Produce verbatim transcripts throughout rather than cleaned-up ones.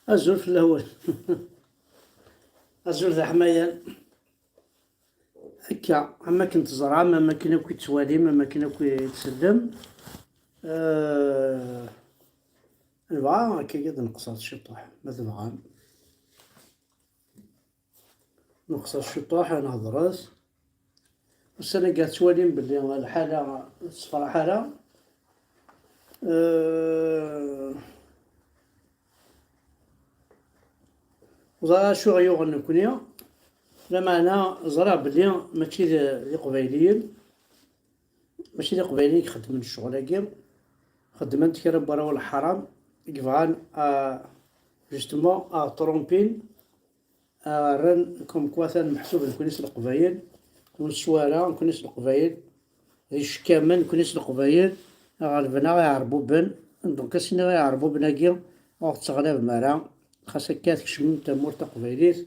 Azul fell-awen. Azul d aḥmayan. Akka, am akken teẓram, am akken akk i tettwalim, am akken akk i tsellem. Eh, nebɣa akka ad neqṣer ciṭuḥ, ma tebɣam. Neqṣer ciṭuḥ, ad nehḍret. Ussan-agi ad twalim belli lḥala ur tessefraḥ ara. Eh, ẓriɣ acu ɣ-yuɣen nekkni, lameɛna ẓriɣ belli mačči d, d Iqbayliyen, mačči d Iqbayliyen i ixeddmen ccɣel-agi. Xeddmen-t kra n warraw n leḥram i yebɣan, ah, justement, ad ɣ-trompin, ah, rran comme quoi atan meḥsub nekkni s Leqbayel, ur neswa ara nekkni s Leqbayel, d icekkamen nekkni s Leqbayel, ɣelben-aɣ Iɛerbuben. Donc, ad s-iniɣ i Iɛerbuben-agi, ur ɣ-tettɣalabem ara, xas akka tkecmem tamurt taqbaylit.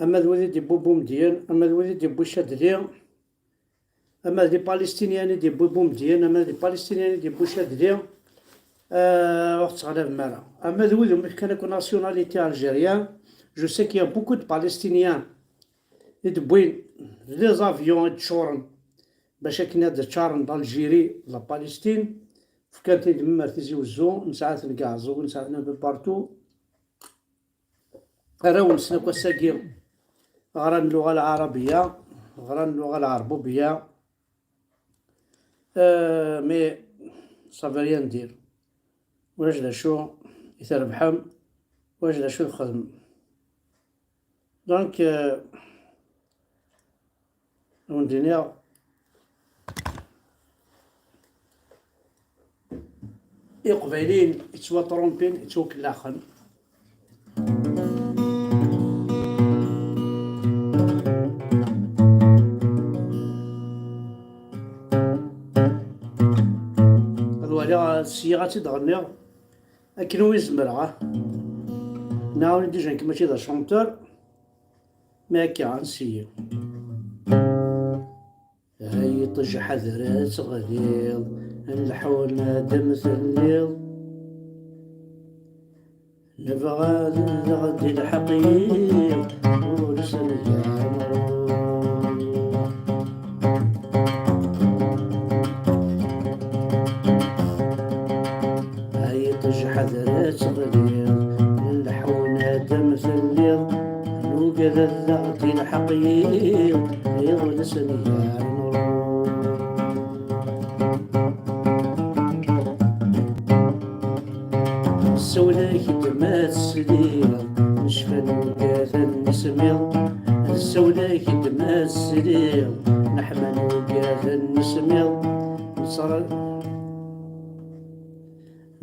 Ama d wid i d-iwwi Bumedyen, ama d wid i d-iwwi Cadli, ama d Ipalestiniyen i d-iwwi Bumedyen, ama d Ipalestiniyen i d-iwwi Cadli, euh, ur ɣ-tettɣalabem ara. Ama d wid umi fkan akk nationalité algérienne, je sais qu'il y a beaucoup de Palestiniens i d-wwin les avions i d-ččuren bac akken ad d-ččaren d'Algérie, la Palestine, fkan-ten-id même ar Tizi Wezzu, nesɛa-ten deg Ɛeẓẓug, nesɛa-ten un peu partout. Arraw-nsen akk ass-agi ɣran lluɣa lɛarabiya, ɣran lluɣa lɛerbubiya. Euh, mais ça veut rien dire. Ulac d acu i trebḥem, ulac d acu i txedmem. Donc, euh, ad wen-d-iniɣ, Iqbayliyen yettwaṭrumpin, yettwakellaxen. Ad waliɣ, syiɣ ad tt-id-ɣenniɣ akken umi zemreɣ, ah. Neɣ déjà nekk mačči d achanteur, mais akka, ad nsiyi. Ay iṭij, ḥader ad teɣliḍ, n leḥwal nadam telliḍ. Nebɣa ad ndeɣ di lḥeqq-iw, ur s-ngar nruḥ. Ay iṭij, ḥader ad teɣliḍ, n leḥwal nadam telliḍ. Nugad ad ndeɣ di lḥeqq-iw, iḍ-nsen gar nruḥ. Nessawel-ak-d ma tesliḍ, necfa nugad ad nesmiḍ. Nessawel-ak-d ma tesliḍ, neḥma nugad ad nesmiḍ.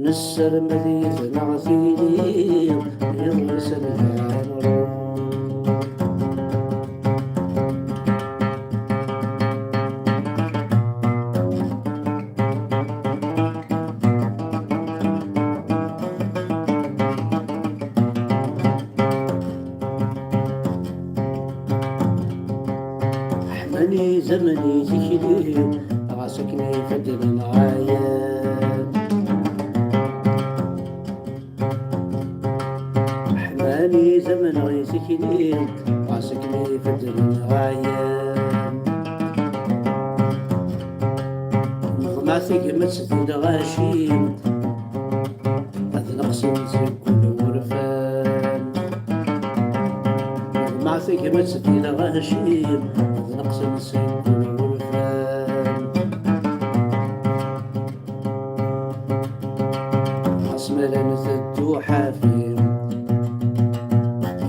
Nessermed yid-neɣ tili, iḍ-nsen gar nruḥ. Ḥman idammen i tikli, ɣas akken ifadden nɣayen. Ḥman idammen i tikli, ɣas akken ifadden nɣayen. Neḍmeɛ tagmat di lɣaci, ad neqsen seg kul wurfan. Neḍmeɛ tagmat di lɣaci, ad neqsen seg kul wurfan. Ɣas ma la nteddu ḥafi,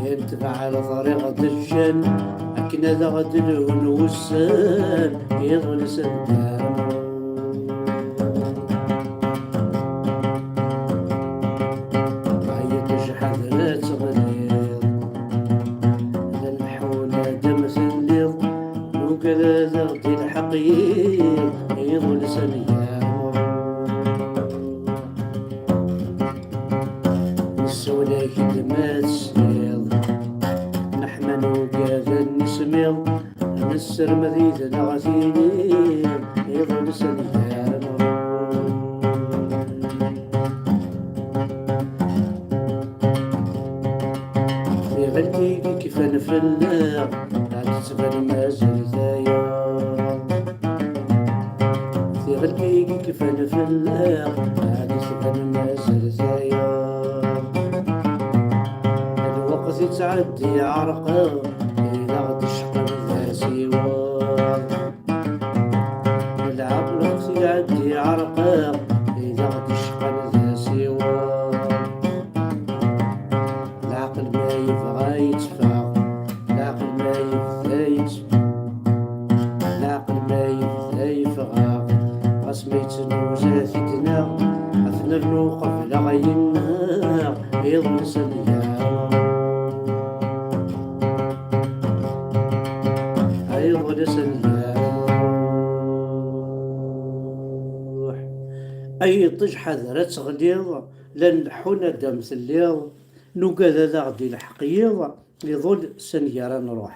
yetbeɛ leḍriɣ d lǧan, akken ad aɣ-d-lhun wussan, iḍ-nsen gar nruḥ. Ay iṭij, ḥader ad teɣliḍ, la nḥawl ad am-telliḍ, nugad ad aɣ-d-ilḥeq yiḍ, iḍ-nsen gar nruḥ. Nessawel-ak-d ma tesliḍ, neḥma nugad ad nesmiḍ, nessermed yid-neɣ tili, iḍ-nsen gar nruḥ. Tiɣelt i yekfan fell-aɣ, ad d-tban mazal tayeḍ. Tiɣelt i yekfan fell-aɣ, ad d-tban mazal tayeḍ. Lweqt ittɛeddi ɛerqeɣ, i d aɣ-d-icqan d asiweḍ. Lɛaqel ɣef iɛeddi ɛerqeɣ, i d aɣ-d-icqan d asiweḍ. Lɛaqel ma yebɣa yetteffeɣ, lɛaqel ma yebda yetteffeɣ, lɛaqel ma yebda yeffeɣ. Ɣas ma yettnuza-t-id-nneɣ, ad t-nernu qebleɣ yenneɣ, iḍelsen gar. Ay iḍelsen gar. Ay iṭij, ḥader ad teɣliḍ, la nleḥḥu nadam telliḍ, nugad ad aɣ-d-ilḥeq yiḍ, iḍul s angar ad nruḥ.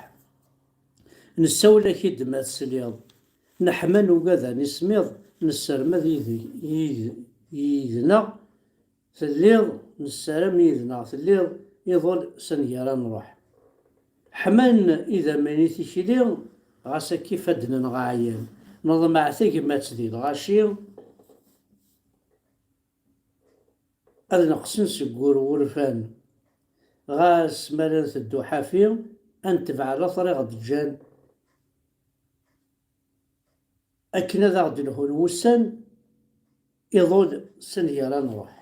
Nessawel-ak-id ma tesliḍ, neḥma nugad ad nismiḍ, nessermed yid-, yid-, yid-neɣ telliḍ, nessaram yid-neɣ telliḍ, iḍul s angar ad nruḥ. Ḥman idammen i tikli, ɣas akka ifadden-nneɣ ɛyan, neḍmeɛ tagmat di lɣaci, ad neqsen seg wur wurfan. Ɣas ma ara nteddu ḥafi, ad netbeɛ later i ɣ-d-ǧǧan, akken ad aɣ-d-lhun wussan, iḍul s angar ad nruḥ.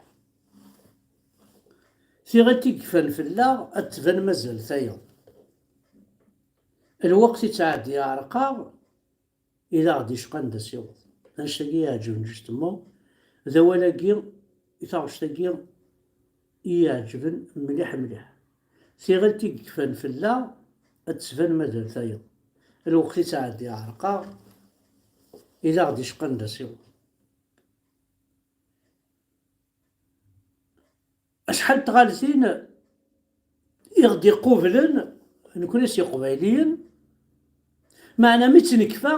Tiɣilt i yekfan fell-aɣ ad tban mazal tayeḍ. Lweqt ittɛeddi ɛerqaɣ, i d aɣ-d-icqan d asiweḍ. Annect-agi iɛeǧben justement, d awal-agi, i taɣect-agi i iɛeǧben mliḥ mliḥ. Tiɣilt i yekfan fell-aɣ ad tban mazal tayeḍ. Lweqt ittɛeddi ɛerqaɣ, i d aɣ-d-icqan d asiweḍ. Acḥal n tɣaltin i ɣ-d-iqublen, nekni s Iqbayliyen, meɛna mi tt-nekfa,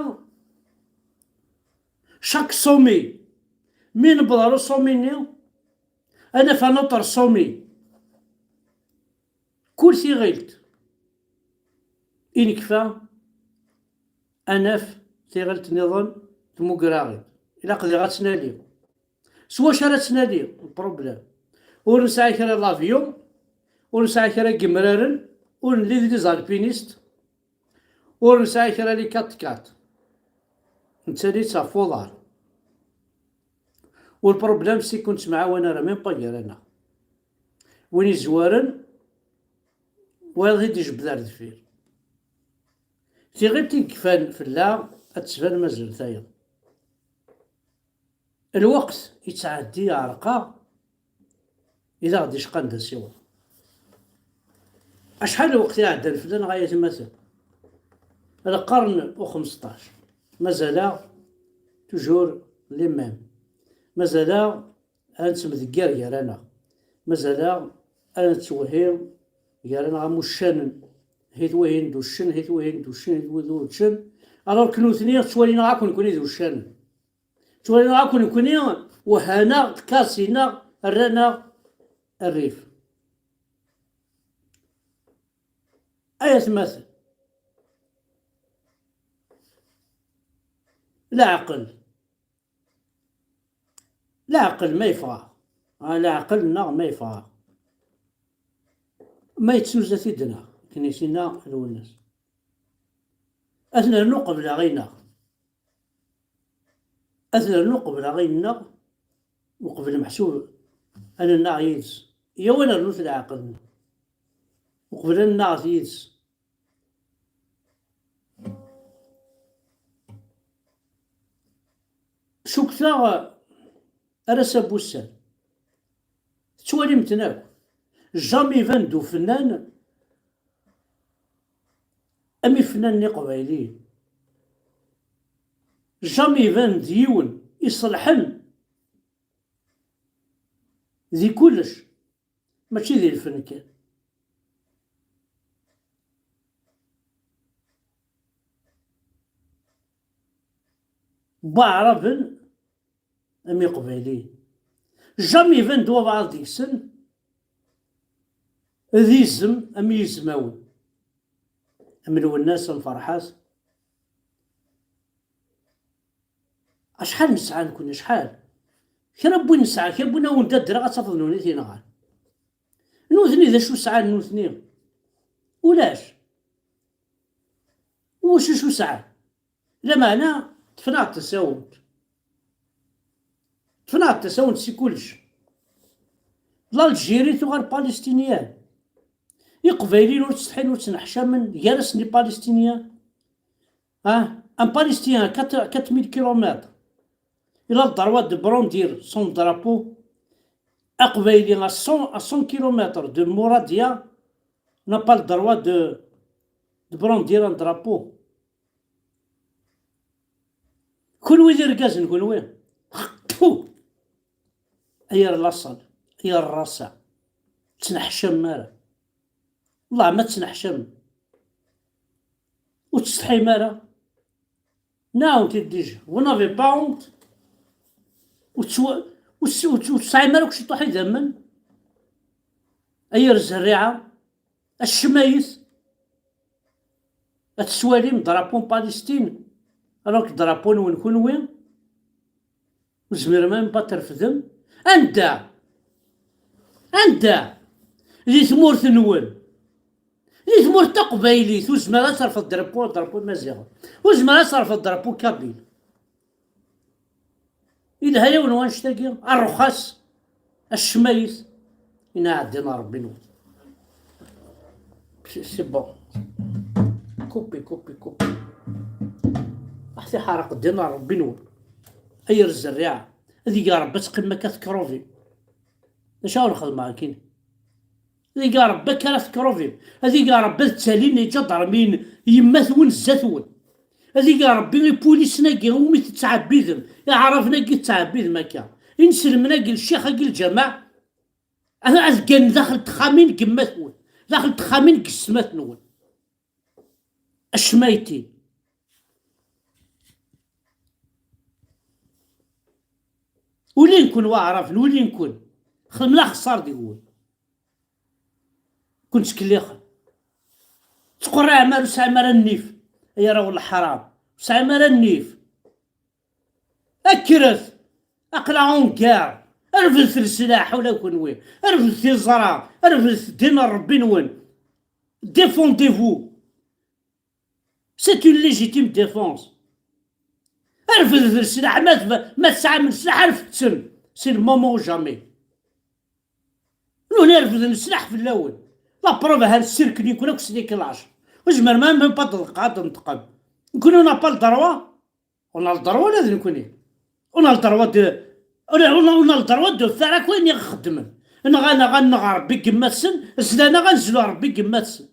chaque sommet, mi newweḍ ɣer usumi-nni, ad naf un autre sommet. Kul tiɣilt i nekfa, ad naf tiɣilt nniḍen tmugger-aɣ-id. Ilaq diɣ ad tt-nali. S wacu ara tt-nali? Lproblem. Ur nesɛi kra l'avion, ur nesɛi kra n yemraren, ur nelli d les alpinistes, ur nesɛi kra les quatre-quatre. Nettali-tt ɣef uḍar. Ur lproblem si ur nettemɛawan ara même pas gar-aneɣ. Win izwaren, wayeḍ i d-ijebbed ar deffir. Tiɣilt i yekfan fell-aɣ ad tban mazal tayeḍ. Lweqt ittɛeddi ɛerqaɣ, i d aɣ-d-icqan d asiweḍ. Acḥal n lweqt iɛeddan fell-aneɣ ay atmaten? Lqern u xmesṭac. Mazal-aɣ toujours les mêmes. Mazal-aɣ ad nettemdeggar gar-aneɣ. Mazal-aɣ ad nettwehhi gar-aneɣ am uccanen. Hit wihin d uccen, hit wihin d uccen, hit wid ur ččen. Alors que nutni ttwalin-aɣ akk nekkni d uccanen. Ttwalin-aɣ akk nekkni wehhan-aɣ, kasin-aɣ, rran-aɣ rrif. Ay atmaten, leɛqel, leɛqel ma yeffeɣ-aɣ, ah, leɛqel-nneɣ ma yeffeɣ-aɣ, ma yettnuza-t-id-nneɣ, akken i s-yenna Lwennas. Ad t-nernu qebleɣ-ineɣ. Ad t-nernu qebleɣ-ineɣ, uqbel meḥsub ad nennaɣ yid-s. Yaw ad nernu-t leɛqel-nneɣ, uqbel ad nennaɣ yid-s. Cukkteɣ ar ass-a n wussan, tettwalim-ten akk. Jamais iban-d ufennan am ifennanen iqbayliyen. Jamais iban-d yiwen iṣelḥen di kullec, mačči di lfen kan. Waɛraben am iqbayliyen. Jamais iban-d wabɛaḍ deg-sen D izem am yizmawen, am Lwennas, am Ferḥat. Acḥal nesɛa nekni, acḥal? Kra n win nesɛa, kra n win awen-d-adreɣ ad tafeḍ nutni t-yenɣan. Nutni d acu sɛan nutni? Ulac. Wacu, acu sɛan? Lameɛna ṭṭfen-aɣ-d tasawent. Ṭṭfen-aɣ-d tasawent si kullec. L'Algérie tuɣal palestinienne. Iqbayliyen ur ttsetḥin, ur ttneḥcamen gar-asen i Palestiniens. Ah, un Palestinien à quatre, quatre mille kilomètres, il a le droit de brandir son drapeau. Aqbayli à cent, à cent kilomètres de Mouradia n'a pas le droit de, de brandir un drapeau. Kunwi d irgazen, kunwi. Tfu! Ay ar laṣel, ay ar rasa. Ttneḥcam ara. Wellah ma ttneḥcam. Ur tsetḥim ara. Naw, ti déjà. Vous n'avez pas honte. Ur tettwa-, ur ts-, ur ts-, ur tesɛim ara akk ciṭuḥ idammen. Ay ar zerriɛa. Acmayet. Ad tettwalim drapeau n Palestine, alors que drapeau-nwen kunwi, ur tezmirem ara ad trefdem. Anda? Anda? Di tmurt-nwen. Di tmurt taqbaylit, ur tezmireḍ ad terfeḍ drapeau, drapeau n Maziɣen. Ur tezmireḍ ad terfeḍ drapeau kabyle. Yelha-yawen wanect-agi, ṛṛxas, acmayet, inaɛdin n Ṛebbi-nwen. C'est, c'est bon. Coupez, coupez, coupez. Aḥt iḥerq ddin n Ṛebbi-nwen. Ay ar zerriɛa, ad ig Ṛebbi ad teqqimem akka tekrubim. D acu ara xedmeɣ akkin? Ad ig Ṛebbi akka ara tekrubim. Ad ig Ṛebbi ad ttalin iǧadarmiyen yemma-twen zdat-wen. Ad ig Ṛebbi ipulisen-agi umi tettɛebbidem, iɛraben-agi tettɛebbidem akka, inselmen-agi, lecyax-agi, lǧameɛ, ad, ad gganen daxel n texxamin n yemma-twen, daxel n texxamin n yessetma-twen. Acmayet. Ulin-ken waɛraben, ulin-ken. Xedmen axeṣṣar deg-wen. Ken-ttkellixen. Ttqerriɛem ar ur tesɛim ara nnif, ay arraw n leḥram. Ur tesɛim ara nnif. Kkret! Aql-aɣ en guerre. Refdet leslaḥ ula d kenwi. Refdet iẓra. Refdet ddin n Ṛebbi-nwen. Défendez-vous. C'est une légitime défense. Refdet leslaḥ, ma tb-, ma tesɛam leslaḥ, refdet-ten. C'est le moment ou jamais. Nutni refden leslaḥ fell-awen. La preuve, ha ssirklen-ken akk s les clashes. Ur tzemrem ara même pas ad d-tneṭqem. Nekkni on n'a pas le droit. On a le droit ula d nekkni. On a le droit de, on a, on a, on a le droit de faire akk ayen i ɣ-xeddmen. Nɣan-aɣ, nɣan Ṛebbi deg yemma-tsen, zlan-aɣ, nezlu Ṛebbi deg yemma-tsen.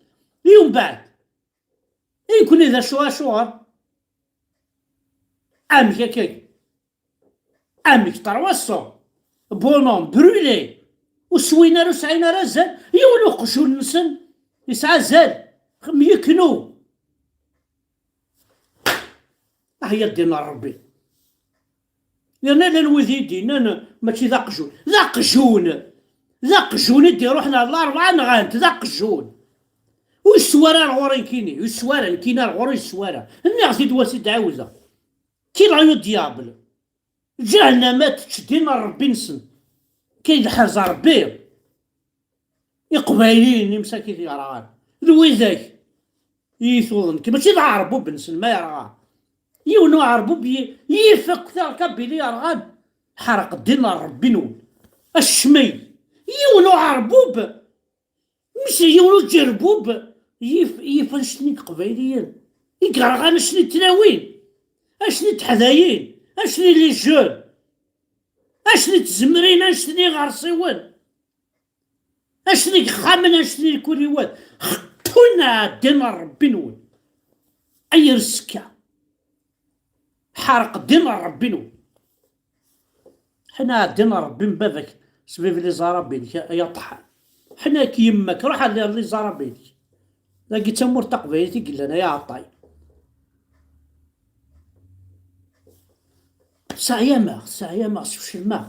I umbeɛd? I nekkni d acu, acuɣer? Amek akka? Amek, trois cents? Bon, non, brûlé. Ur swin ara, ur sɛin ara azal. Yiwen uqjun-nsen yesɛa azal. Myeknu. Ah, ya ddin n Ṛebbi. Yerna llan wid i d-yennan mačči d aqjun. D aqjun! D aqjun i d-iruḥen ar Larebɛa, nɣan-t, d aqjun! Ur yeswi ara ar ɣur-i nekkini, ur yeswi ara, nekkini ar ɣur-i ur yeswi ara. Nniɣ-t-id wass i d-ɛiwdeɣ. Kil ayu diable. Ǧahennama tečč ddin n Ṛebbi-nsen. Kay d ḥerz Ṛebbi. Iqbayliyen, imsakit yerɣan. D widak i yi-tuḍen. Mačči d aɛerbub-nsen ma yerɣa. Yiwen uɛerbub yi-, yif akk ta Kabili yerɣan. Ḥerq ddin n Ṛebbi-nwen. Acmay. Yiwen uɛerbub. Msi yiwen uǧerbub yif, yif annect-nni n Iqbayliyen. I yerɣan annect-nni n tlawin, annect-nni n teḥdayin, annect-nni n les jeunes, annect-nni n tzemrin, annect-nni n iɣersiwen, annect-nni n yexxamen, annect-nni n lkuliwat. Xeṭṭun ɛeddan ar Ṛebbi-nwen. Ay rrezka. Ḥerq ddin n Ṛebbi-nwen. Ḥna ddin n Ṛebbi n baba-k, sbib les arabes-inek, ay aṭeḥḥan. Ḥna-k yemma-k, ruḥ ar les arabes-inek. Dagi d tamurt taqbaylit i yellan, ay aɛeṭṭay. Teɛyam-aɣ, teɛyam-aɣ, sfeclem-aɣ.